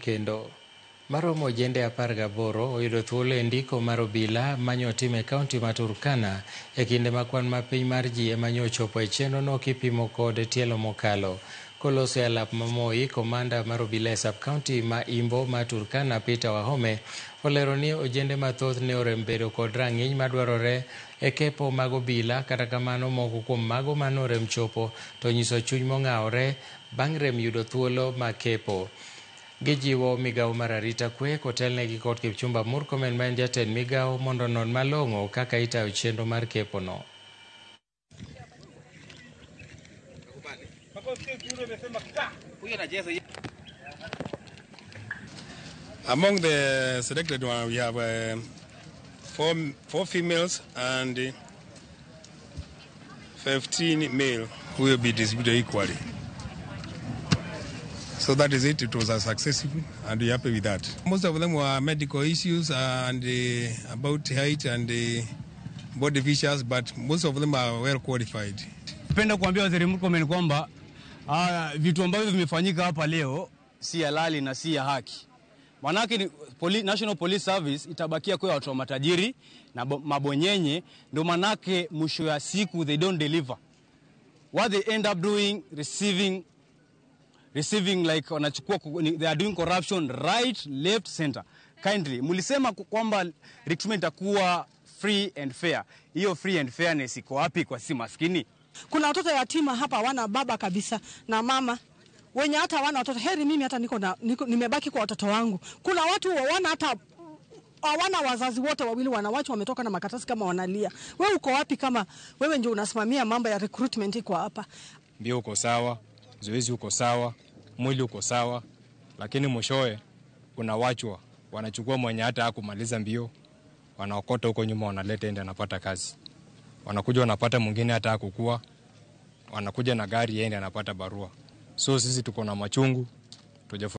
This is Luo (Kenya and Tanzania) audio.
Kendo maromo ojende 18 oyudo thuolo e ndiko mar obila manyotim e kaunti ma Turkana e kinde ma kwan mapiny mar ji ema nyochopo e chenrono kipimo kod tielo mokalo. Koloso e alap ma Moi, komanda mar obila e sub-county ma Imbo ma Turkana Peter Wahome olero ni ojende mathoth ne orem bedo kod rang'iny madwarore e kepo mag obila, kata kamano moko kuom mago manorem chopo to nyiso chuny mong'awore bang' rem yudo thuolo ma kepo. Gijiwo migawo mar arita kwe kotelnegi kod Kipchumba Murkomen ma en jatend migawo mondo onon malong'o kaka itayo chenro mar kepono. Among the selected one, we have four females and 15 male who will be distributed equally. So that is it. It was a successful, and we're happy with that. Most of them were medical issues and about height and body features, but most of them are well qualified. Napenda kuambia Waziri Murkomen kwamba vitu ambavyo vimefanyika hapa leo si halali na si ya haki. Manake National Police Service itabakia kwa watu wa matajiri na mabonyenye, ndio manake mwisho ya siku they don't deliver. What they end up doing, receiving like wanachukua, they are doing corruption right, left, center. Kindly, mulisema kwamba recruitment itakuwa free and fair. Hiyo free and fairness iko wapi kwa si maskini? Kuna watoto yatima hapa wana baba kabisa na mama wenye hata wana watoto. Heri mimi hata nimebaki kwa watoto wangu. Kuna watu wana hata hawana wazazi wote wawili, wanawachwa wametoka na makaratasi kama wanalia. Wewe uko wapi kama wewe ndio unasimamia mambo ya recruitment iko hapa? Mbio uko sawa, zoezi uko sawa, mwili uko sawa, lakini mwishowe unawachwa. Wanachukua mwenye hata hakumaliza mbio, wanaokota huko nyuma, wanaleta ende anapata kazi. Wanakuja wanapata mwingine hata hakukua, wanakuja na gari yeye anapata barua. So sisi tuko na machungu, tujafu